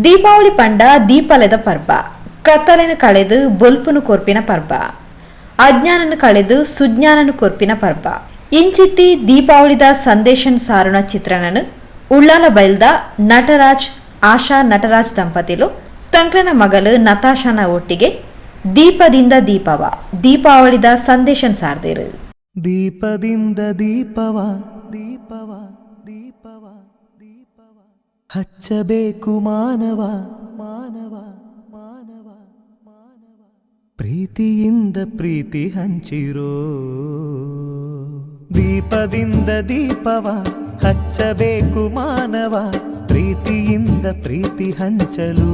ದೀಪಾವಳಿ ಪಂಡ ದೀಪಲೆದ ಪರ್ಬ. ಕತ್ತಲೆನ್ ಕಳೆದ್ ಬೊಲ್ಪುನು ಕೊರ್ಪಿನ ಪರ್ಬ. ಅಜ್ಞಾನನ್ ಕಳೆದ್ ಸುಜ್ಞಾನನ್ ಕೊರ್ಪಿನ ಪರ್ಬ. ಇಂಚಿತ್ತಿ ದೀಪಾವಳಿದ ಸಂದೇಶನ್ ಸಾರುನ ಚಿತ್ರಣನ್ ಉಳ್ಳಾಲ ಬೈಲ್ದ ನಟರಾಜ್, ಆಶಾ ನಟರಾಜ್ ದಂಪತಿಲು ತಂಕ್ಲೆನ ಮಗಲ್ ನತಾಶಾನ ಒಟ್ಟಿಗೆ ದೀಪದಿಂದ ದೀಪವ ದೀಪಾವಳಿದ ಸಂದೇಶನ್ ಸಾರ್ದೆರ್. ದೀಪದಿಂದ ದೀಪವ ದೀಪವ ದೀಪವ ದೀಪವ ಹಚ್ಚಬೇಕು ಮಾನವ ಮಾನವ ಮಾನವ ಮಾನವ, ಪ್ರೀತಿಯಿಂದ ಪ್ರೀತಿ ಹಂಚಿರೋ. ದೀಪದಿಂದ ದೀಪವ ಹಚ್ಚಬೇಕು ಮಾನವ, ಪ್ರೀತಿಯಿಂದ ಪ್ರೀತಿ ಹಂಚಲು.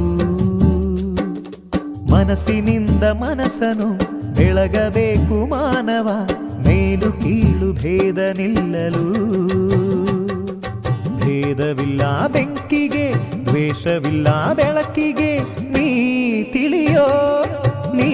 ಮನಸ್ಸಿನಿಂದ ಮನಸ್ಸನು ಬೆಳಗಬೇಕು ಮಾನವ, ಮೇಲು ಕೀಳು ಭೇದ ನಿಲ್ಲಲು. ಭೇದವಿಲ್ಲ ಬೆಂಕಿಗೆ, ದ್ವೇಷವಿಲ್ಲ ಬೆಳಕಿಗೆ. ನೀ ತಿಳಿಯೋ, ನೀ